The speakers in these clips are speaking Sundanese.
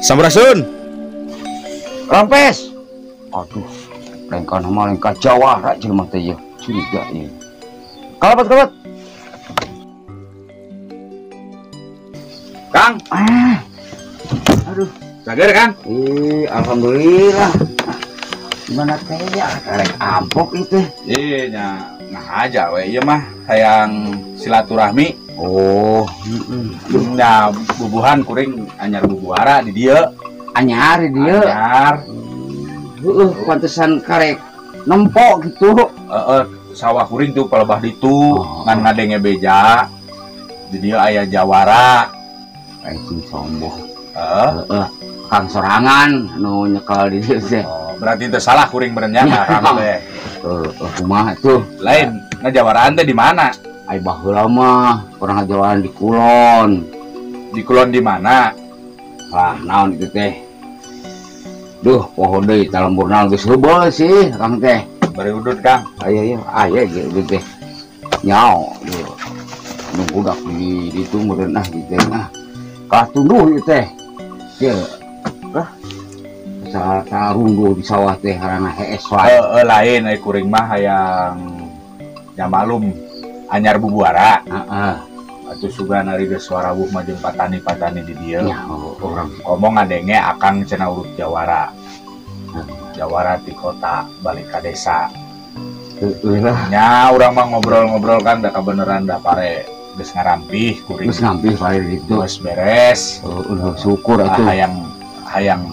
Sampurasun. Rampes. Aduh, lengkah nama lengkah jawara jelema teh ieu. Curiga ieu. Kalebet kalebet. Kang. Ah. Aduh, cager Kang? Ih, alhamdulillah. Gimana teh ya karek ampok itu. Ih, nya nah aja we ieu mah hayang silaturahmi. Oh, Nya bubuhan kuring anyar bubuhara di dieu. Anyar di dieu. Anyar. Heeh, pantesan karek nempok gitu. Heeh, sawah kuring tuh palebah ditu, ngan ngadenge beja. Di dieu aya jawara. Aing sing sombong. Heeh. Heeh, kang sorangan nu nyekel di dieu teh. Oh, berarti teu salah kuring bener nya kang teh. Heeh, kumaha tuh? Lain, ngajawaraan teh di mana? Ai baheula mah pernah ngajawaraan di kulon. Di kulon di mana? Lah, naon itu teh? Duh, poho deui ta lembur naon geus heubeul sih, Kang teh. Bari udut, Kang. Aya ieu, aya ge udut teh. Nyao, ieu. Nu budak di ditu meureun ah di teh ah. Kalah tunduh ieu teh. Ieu. Lah. Salah runduh di sawah teh harana hees wae. Heeh, lain ai kuring mah hayang nya malum anyar bubuara. Heeh. Atuh sugan ari geus warawuh mah jeung patani-patani di dieu. Ya, orang ngomong ngadenge akang cenah urut jawara. Jawara di kota balik ka desa. Heeh lah. Nya urang mah ngobrol-ngobrol kan da kabeneran da pare geus ngarampih kuring. Geus ngampih pare ditu. Geus beres. Heeh, syukur atuh. Hayang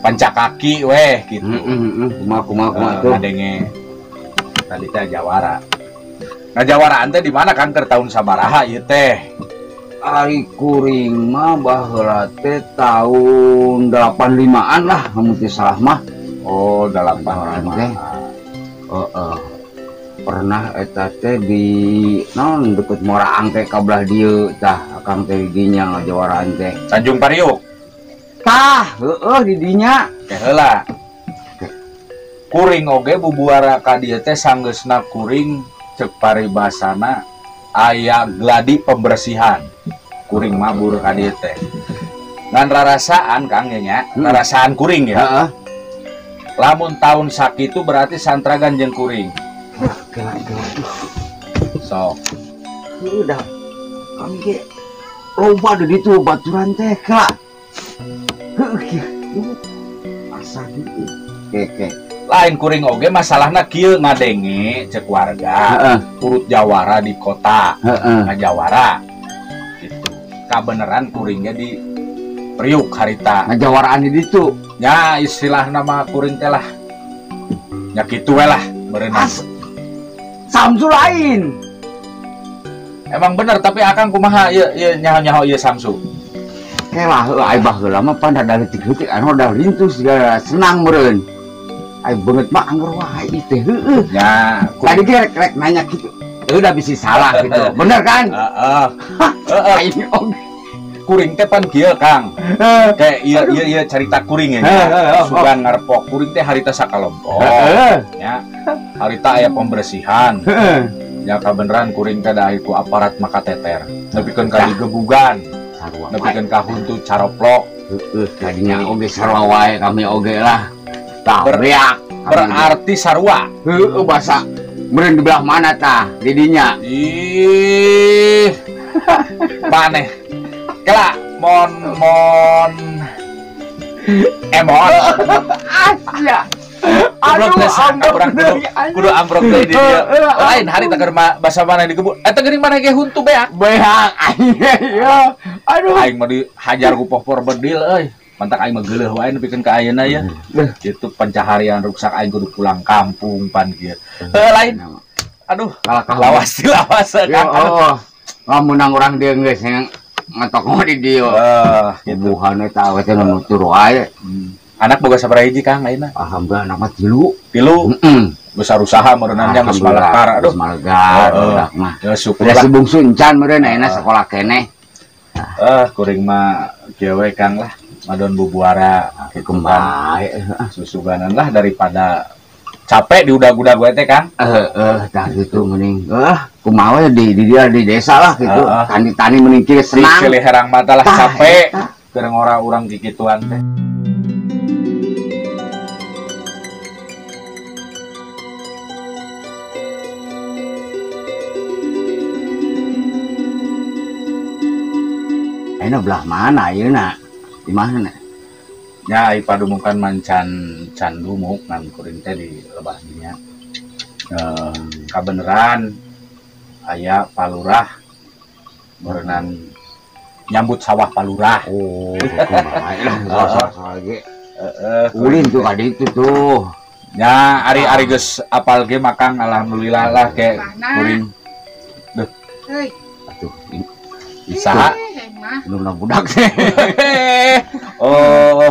pancakaki weh gitu. Heeh, kumaha kumaha kumaha tuh. Ngadenge tadi teh jawara. Nah jawaraan teh di mana Kang keur tahun sabaraha ieu teh? Ari kuring mah baheula teh tahun 85-an lah mun teu salah mah. Oh, 85. Teh. Heeh. Pernah eta teh di naon deket Moraang teh ka belah dieu tah akang teh di dinya ngajawaraan teh. Tanjung Priok. Tah, heeh di dinya. Teh heula. Kuring oge bubuara ka dieu teh sanggeusna kuring cek paribasana aya gladi pembersihan kuring mabur ka dieu teh ngan rarasaan Kang ya nya rarasaan kuring ya. Heeh. Lamun tahun sakitu berarti santragan jeung kuring. Sok udah kami ge loba di ditu baturan teh ka. Heuh kieu asa dieu keke. Lain kuring oge masalahna kieu ngadenge cek warga. Heeh. Urut jawara di kota. Heeh. Ngajawara gitu. Kabeneran kuringnya di Priuk harita. Ngajawaraan di ditu. Nya istilah nama kuring teh lah. Nya kitu we lah meureunna. Samsu lain. Emang bener tapi akang kumaha ieu ieu nyaho-nyaho ieu Samsu. Kelah heuh ai baheula mah pan da leutik-leutik anu da lintus segala senang meureun. Ai beungeut mah angger wae teh heueuh. Ya, tadi ge rek nanya gitu. Udah bisa salah gitu. Bener kan? Heeh. Heeh. Aing oge. Kuring teh pan kieu Kang. Kayak ieu ieu ieu carita kuring ya. Sugan ngarepok kuring teh harita sakalompok. Heeh. Ya. Harita aya pembersihan. Heeh. Ya kabeneran kuring teh da ku aparat maka teter. Nepikeun ka digebugan. Sarua. Nepikeun ka huntu caroplok. Heeh, kadinya oge sarua wae kami oge lah. Tah, bereak. Berarti sarua. Heeh, basa meureun di belah mana tah didinya? Ih. Maneh. Kela mon mon emon. Asia. Aduh, Aduh, urang kudu ambrok deui di dieu. Lain hari teh keur basa mana digebuk. Eta geuning maneh ge huntu beak. Beak aing ya. Aduh. Aing mah dihajar ku pohpor bedil euy. Mantak aing mah geuleuh wae nepikeun ka ayeuna ya. Kitu pencaharian ruksak aing kudu pulang kampung pan kieu. Heuh lain. Aduh, lawas dilawas Kang. Oh, lamun urang dieu geus ngetok di dieu. Gitu. Buhan eta we teh nutur wae. Anak boga sabaraha hiji Kang ayeuna? Alhamdulillah anak mah 3. 3? Heeh. Besar usaha meureunna geus malegar. Aduh, geus malegar budak mah. Ya syukur. Udah si bungsu encan meureun ayeuna sekolah keneh. Kuring mah kieu we Kang lah. Madon bubuara gitu kan. Susuganan lah daripada capek di udag-udag we teh Kang. Heeh, tah kitu mending. Kumaha we di dia di desa lah gitu. Tani-tani mending kieu senang. Di herang mata lah capek. Keur ngora urang kikituan teh. Ayeuna belah mana ayeuna? Di mana? Nya ai padumukan mancan can dumuk ngan kuring teh di lebah dinya. Kabeneran aya palurah berenang nyambut sawah palurah. Oh, kumaha lah sawah ge. Heeh, ulin tuh ka ditu tuh. Nya ari-ari geus apal ge makang alhamdulillah lah ke kuring. Duh. Heuy. Atuh saha? Belum budak sih. Oh,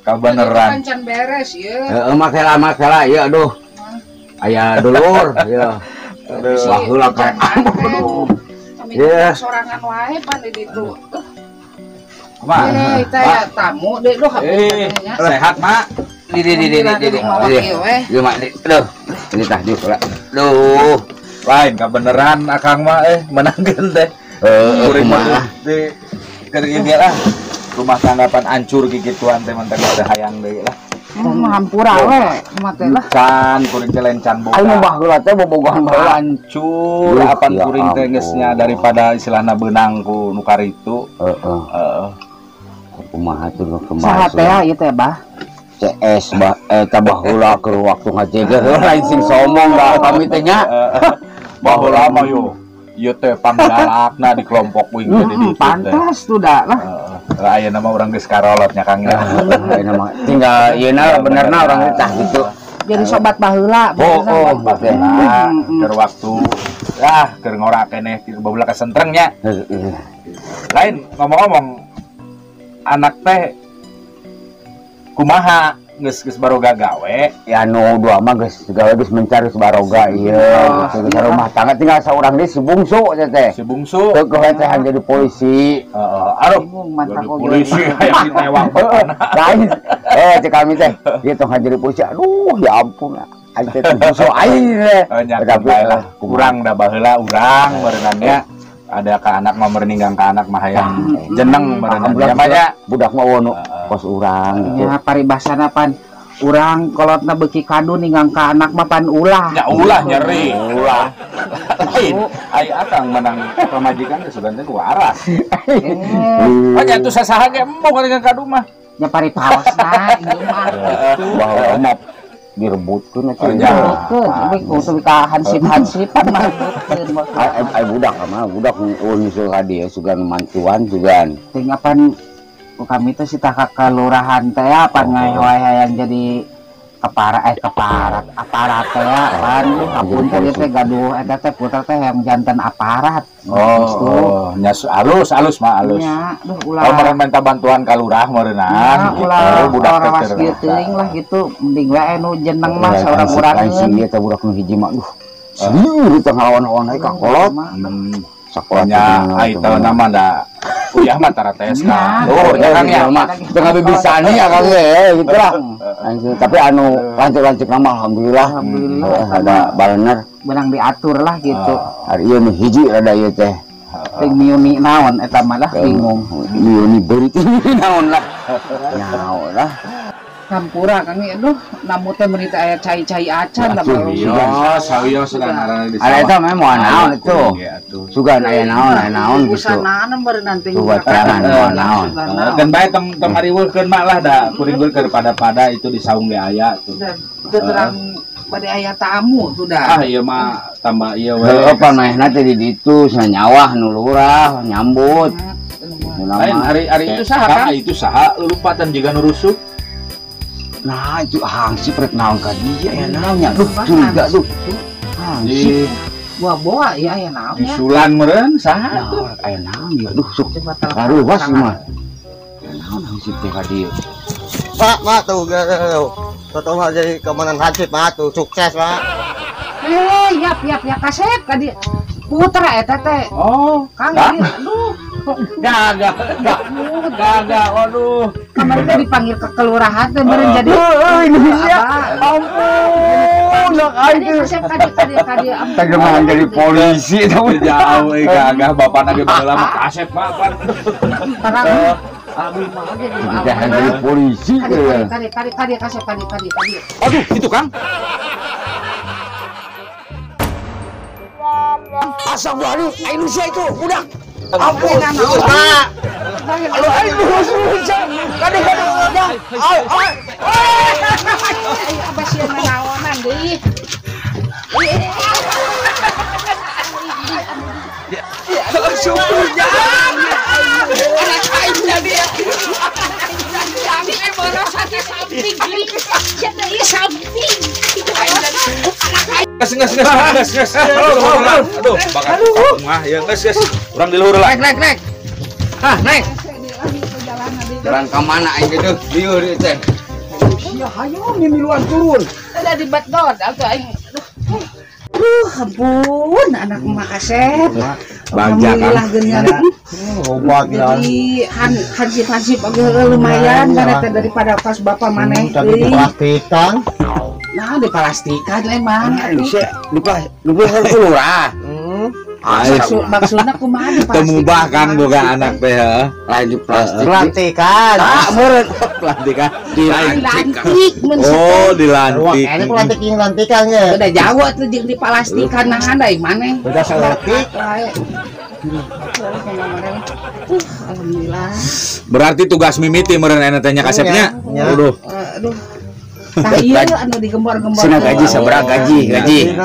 kabeneran. Can beres ieu. Heeh, makela ieu aduh. Aya dulur ieu. Baheula kae. Aduh. Ieu sorangan wae pan di ditu. Kumaha? Eh, teh tamu deui duh nya. Sehat, Mak. Di. Ieu Mak, aduh. Ini tah dieu heula. Duh. Lain kabeneran akang mah menangkeun teh. Kuring mah di keur ieu lah. Rumah tanggapan hancur kikituan teh mantap teh hayang deui lah. Hampura we mah teh lah. Can kuring teh lain can boga. Anu baheula teh bobogohan baheula hancur apan kuring teh geus nya daripada istilahna beunang ku nu karitu. Heeh. Heeh. Kumaha tuh kumaha. Saha teh ieu teh, Bah? CS bah eta baheula keur waktu ngajeger lain sing sombong da kami teh nya. Baheula mah yo. Ieu teh panggalakna di kelompok wing teh di ditu teh. Pantas tuh da lah. Heeh, ayeuna mah urang geus karolot nya Kang ya. Ayeuna mah tinggal ieuna benerna urang tah kitu. Jadi sobat baheula. Oh, baheula keur waktu ah keur ngora keneh baheula kasentreng nya. Lain ngomong-ngomong anak teh kumaha geus geus baroga gawe ya nu dua mah geus gawe geus mencari baroga ieu gitu geus rumah tangga tinggal saurang deui si bungsu teh si bungsu teu teh jadi polisi heeh aduh jadi polisi hayang ditewak bapana lain cek kami teh ieu tong jadi polisi aduh ya ampun aing teh bungsu aing teh tapi lah kurang da baheula urang berenangnya ada ke anak mah merninggang ke anak mah hayang jeneng berenang nya budak mah wono kos urang gitu. Ya paribasana pan urang kolotna beuki kadu ninggang ka anak mah pan ulah. Ya ulah nyeri. Ulah. Lain ai akang menang pamajikan teh sugan teh waras. Nya atuh sasaha ge embung ninggang kadu mah. Nya paripaosna ieu mah kitu. Baheula mah direbutkeun atuh. Direbutkeun, we kudu ka hansip-hansipan mah rebutkeun. Ai budak mah budak nyusul ka dieu sugan mantuan sugan. Ting apan kami teh sitah ka kelurahan teh pan ngayoy hayang jadi keparat aparat teh pan apunten teh gaduh eta teh putra teh yang jantan aparat. Oh, nya alus alus mah alus. Nya, duh ulah. Oh, meureun minta bantuan ka lurah meureunang. Ulah budak teh kieu teuing lah gitu, mending we anu jeneng mah saurang-urangeun. Ieu teh budak nu hiji mah duh. Sieun teh ngalawan-lawan ka kolot. Sakolanya ai teu nama da uyah mah tara tes ka. Oh, nya Kang ya mah teu ngabibisani ya Kang ye gitu lah. Tapi anu lanjut-lanjut nama alhamdulillah. Alhamdulillah ada balener benang diatur lah gitu. Hari ieu nu hiji rada ieu teh. Ting miuni naon eta mah lah bingung. Miuni beurit naon lah. Nyaho lah. Hampura Kang aduh namu teh meuni teh aya cai-cai acan da baru. Iya, sawios ngaranna di sawah. Ada eta mah moal naon itu. Sugan aya naon gitu. Busanana meureun teh. Sugan moal naon. Keun bae tong tong ngariweuhkeun mah lah da kuring keur pada-pada itu di saung ge aya tuh. Teu terang bade aya tamu tuh da. Ah ieu mah tambah ieu we. Heueuh panehna teh di ditu sanyawa nu lurah nyambut. Lain hari-hari itu saha Kang? Itu saha lulumpatan jiga nu rusuh. Nah itu hangsip rek naon ka dieu aya naonnya duh curiga duh hangsip boa-boa ya aya naon nya disulan meureun saha tuh aya naon ya duh sok karuwas mah aya naon hangsip teh ka dieu Pak Pak tuh tuh mah jadi keamanan hansip Pak tuh sukses Pak yap yap ya kasep ka dieu putra eta teh oh Kang aduh gagah gagah waduh kemarin teh dipanggil ke kelurahan teh meureun jadi Indonesia ampun nak aing tadi tadi mah jadi polisi teh jauh euy gagah bapana ge baheula mah kasep mah pan terang Abi mah oge di jadi polisi. Kade kade kade kasih kade kade kade. Aduh, itu Kang. Astagfirullahaladzim, Indonesia itu udah. Ampun, Pak. Aduh, Indonesia. Kade kade udah. Ai ai. Abah sieun naonan deui. Syukurnya. Anak aing jadi. Aing boros sate samping. Cenah ieu samping. Geus geus geus geus. Aduh, bakal mah ya geus geus. Urang di luhur lah. Naik naik naik. Hah, naik. Jalan ka mana aing gitu? Lieur ieu teh. Sia hayo mimiluan turun. Udah di bedod atuh aing. Aduh, ampun anak emak kasep. Alhamdulillah geunya. Obat ya. Jadi hansip-hansip agak lumayan karena daripada pas bapak maneh deui. Diplastikan. Nah, diplastikan emang. Bisa diplastik lurah. Maksudna kumaha diplastikan? Teu mubah Kang boga anak teh heuh. Lain diplastik. Pelantikan. Ah, meureun pelantikan. Dilantik. Oh, dilantik. Ini pelantik jeung lantikan ge. Udah jauh atuh jeung diplastikan nah da maneh. Beda saeutik. Alhamdulillah. Berarti tugas mimiti meureun aya teh nya kasepnya. Aduh. Aduh. Tah ieu anu digembor-gembor. Cenah gaji sabaraha gaji? Gaji.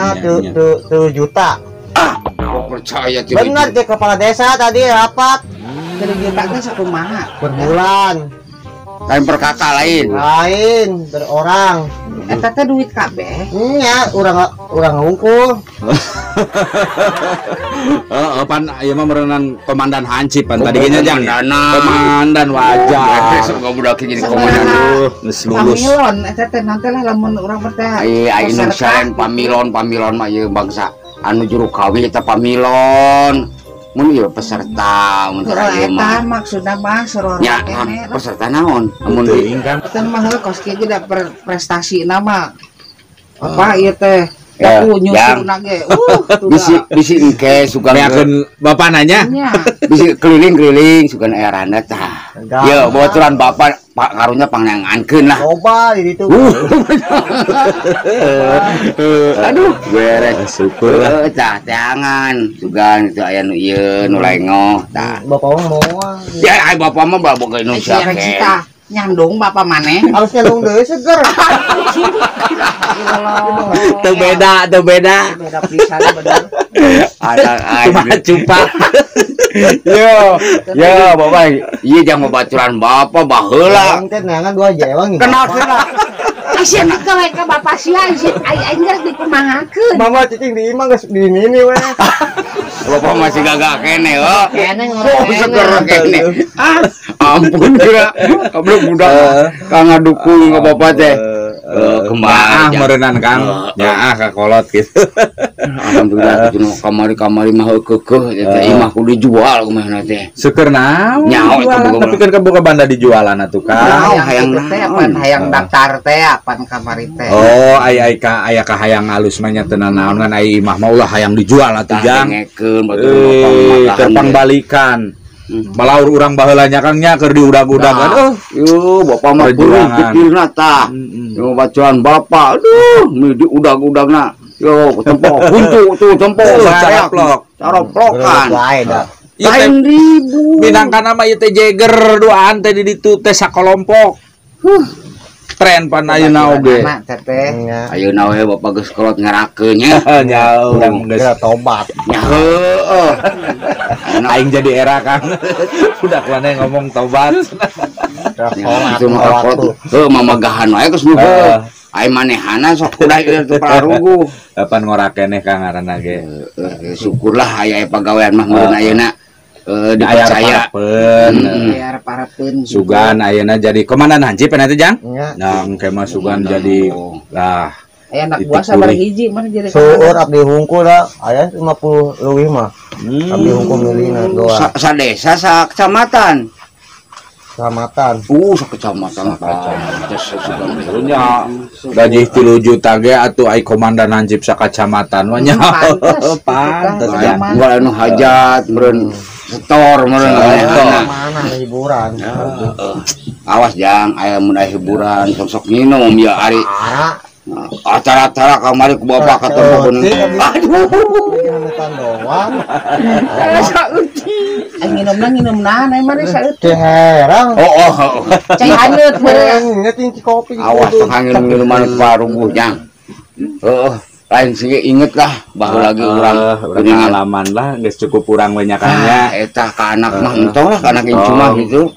7 juta. Ah, percaya tidak. Benar di kepala desa tadi rapat. 7 juta teh sakumaha? Per bulan. Lain per kakak lain. Lain per orang. Eta teh duit kabeh. Nya, urang hungkul. Heeh, pan ieu mah meureunan komandan hansip pan tadi ge nya jang. Komandan wajar. Sok budak jadi komandan. Geus lulus. Pamilon eta teh nanti lah lamun urang teh. Ai ai nu saren pamilon, pamilon mah ieu bangsa anu juru kawin eta pamilon. Mun ieu peserta mun teh ieu mah. Eta maksudna mah soror kene. Peserta naon? Mun teuing kan. Eta mah heuh kos kieu ge da prestasina mah. Apa ieu teh? Aku nyusul ge. Bisi bisi engke sugan meakeun bapak nanya. Bisi keliling-keliling sugan aya randa tah. Ieu baturan bapak Pak karunya pangnangankeun lah. Loba di ditu. Aduh, beres syukur lah. Tah teangan sugan itu aya nu ieu nu lengoh tah. Bapak mah moal. Ya ai bapak mah boga Indonesia. Nyandung bapak maneh. Harus nyandung deui seger. Teu beda, teu beda. Beda pisan bener. Anak cuma. Yo, yo bapak, ieu jang babaturan bapak baheula. Teh neangan 2 jewang. Kenal kenal. Sia ka ka bapak sia aing geus dikumahakeun. Mama cicing di imah geus di mini we. Bapak masih gagah kene heuh. Kene oh, seger kene. Ah, ampun kira. Goblok budak ka ngadukung ka bapak teh. Kembang meureunan Kang. Nyaah ka kolot gitu. Alhamdulillah nu kamari-kamari mah keukeuh teh imah kudu dijual kumaha teh. Seueur naon? Nyaho eta tapi kan kaboga banda dijualan atuh Kang. Hayang teh apan hayang daftar teh apan kamari teh. Oh, ai ai ka aya ka hayang alus mah nya teu nanaon ngan ai imah mah ulah hayang dijual atuh jang. Dengekeun batur bapak mah terpangbalikan. Malaur urang baheula nya Kang nya keur diudag-udagan. Oh, yo bapak mah pikirna tah. Yo bacaan bapak aduh diudag-udagna. Yo tempo huntu tuh tempo caraplok. Caroplokan. Lain ribu. Minangkana mah ieu teh jeger duaan teh di ditu teh sakolompok. Tren pan ayeuna oge. Ayeuna we bapak geus kolot ngerakeun nya. Nya urang geus tobat. Nya heueuh. Aing jadi era Kang. Budak maneh ngomong tobat. Heuh mamagahan wae geus nu. Aing manehana sok udah ieu teu pararuguh. Pan ngora keneh Kang ngaranna ge. Syukurlah aya pagawean mah meureun ayeuna. Dipercaya. Aya parepeun. Sugan ayeuna jadi komandan hansip nanti Jang. Nah, engke mah sugan jadi lah. Aya anak buah sabar hiji mah jadi. Seueur abdi hungkul da aya 50 leuwih mah. Abdi hungkul milihna doa. Sa desa sa kecamatan. Kecamatan. Sakecamatan. Nya gaji 3 juta ge atuh ai komandan hansip sakacamatan mah nya. Pantes. Pantes. Anu hajat meureun Setor meureun mana hiburan. Awas jang aya mun aya hiburan sok nginum ya ari. Acara-acara kamari ku bapak ketemu. Aduh. Hanetan doang. Saeutik. Nginumna nginumna nae mah saeutik. Herang. Oh. Cai haneut meureun. Ngeting kopi. Awas tong nginum-minuman paruguh jang. Heeh. Lain sih inget lah bahwa lagi urang pengalaman lah geus cukup urang we nya Kang nya. Eta ka anak mah entong lah ka anak incu mah gitu.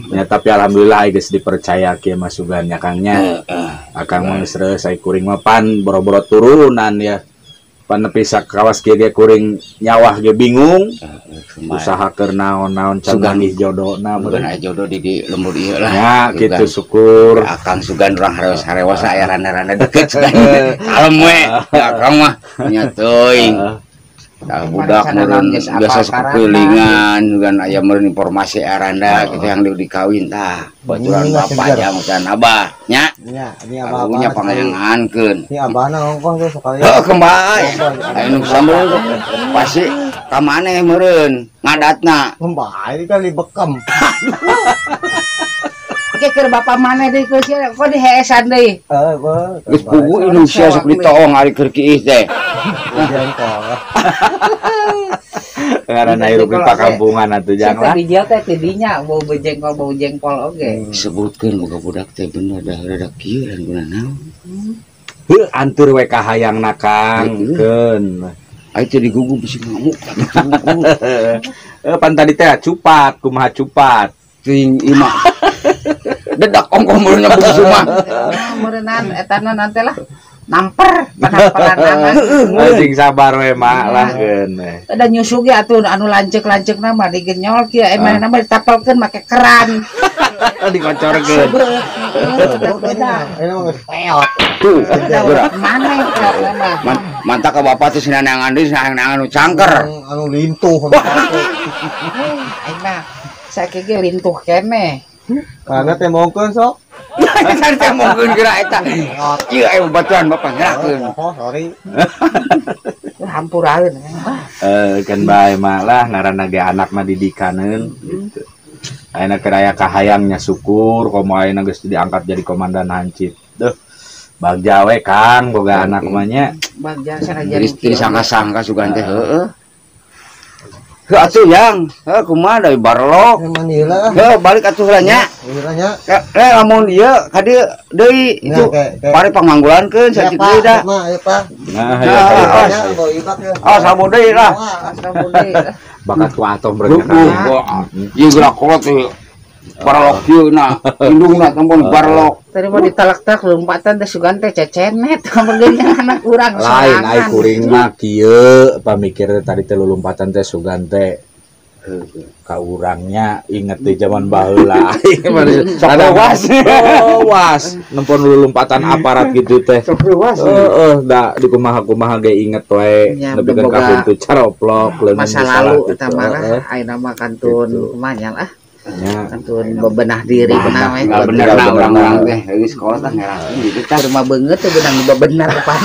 Ya tapi alhamdulillah geus dipercaya kieu mah sugan nya Kang nya. Akang mah geus reuh kuring mah pan boro-boro turunan ya. Pan nepi sakawas kieu ge kuring nyawah ge bingung. Usaha keur naon-naon can manggih jodona meureun aya jodoh di lembur ieu lah. Ya kitu syukur. Akang sugan urang harewas-harewasa aya randa-randa deket sugan. Kalem we akang mah nya teuing. Tah budak meureun biasa sakulilingan sugan aya meureun informasi aranda kitu yang dikawin tah. Baturan bapak jang usahan abah nya. Nya, ini abah. Nya pangayangankeun. Ini abahna ongkoh tuh sekali. Heuh kembali. Aya nu sambel pasti ka maneh meureun ngadatna. Kembali kan dibekem. Oke keur bapak maneh deui ku sia kok diheesan deui. Heeh, geus puguh Indonesia sok ditoong ari keur kiih teh. Ngaranna hirup di pakampungan atuh jang lah. Di teh ti dinya bau jengkol oge. Sebutkeun boga budak teh bener dah rada kieu lan guna naon. Heuh antur we ka hayangna Kang keun. Ai teh digugu bisi ngamuk. Pan tadi teh cupat kumaha cupat. Teuing imah. Dedak ongkoh meureun bungsu mah. Meureunnan etana nanti lah. Namper panamperan sing sabar we mak lah keun. Da nyusu ge atuh anu lanceuk-lanceukna mah digenyol kieu manehna mah ditapelkeun make keran. Dikocorkeun. Ini mah geus peot. Tuh, geura. Maneh peotna mah. Mantap ka bapak teh sinanangan deui sinangan anu cangker. Anu lintuh. Aing mah sakieu ge lintuh keneh. Karena teh mongkeun sok. Kan teh mongkeun geura eta. Ieu aya baturan bapak ngerakeun. Oh, sorry. Hampuraeun. Keun bae mah lah ngaranna ge anak mah didikaneun gitu. Ayeuna keur aya kahayangnya syukur komo ayeuna geus diangkat jadi komandan hansip. Duh. Bagja we Kang boga anak mah nya. Bagja sanajan. Geus disangka-sangka sugan teh heueuh. Heuh atuh yang, heuh kumaha deui barlok. Heuh balik atuh lah nya. Eh lamun ieu ka dieu deui itu pare pangmanggulankeun saeutik deui da. Mah ieu Pak. Nah, hayo. Ah sabo deui lah. Sabo deui. Bakat ku atom berarti. Ieu geura kolot ieu. Barlok ieu na, indungna tampon barlok. Tadi mah ditalak-talak lompatan teh sugan teh cecenet anak anak urang lain ai kuring mah kieu pamikir tadi teh lompatan teh sugan teh ka urangnya inget di zaman baheula. Sok was. Was nempon lompatan aparat gitu teh. Sok was. Heeh, da di kumaha-kumaha ge inget we nepikeun ka pintu caroplok leungeun masa lalu eta mah lah ayeuna mah kantun kumaha nya lah. Kantun bebenah diri na we. Bener na urang-urang teh lagi sekolah teh ngerakeun gitu tah. Rumah beungeut teh beunang bebenar Pak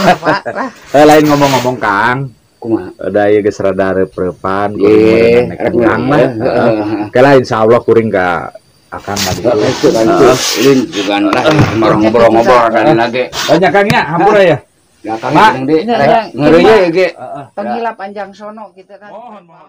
lah. Lain ngomong-ngomong Kang. Kumaha? Da ieu geus rada reup-reupan kuring urang mah. Heeh. Insyaallah kuring ka Akang mah ditu. Lin juga lah ngobrol-ngobrol dan lagi. Banyak Kang nya, hampura ya. Ya Kang jeung deui. Ngeureuyeuh ge. Tong hilap panjang sono kitu kan. Mohon mohon.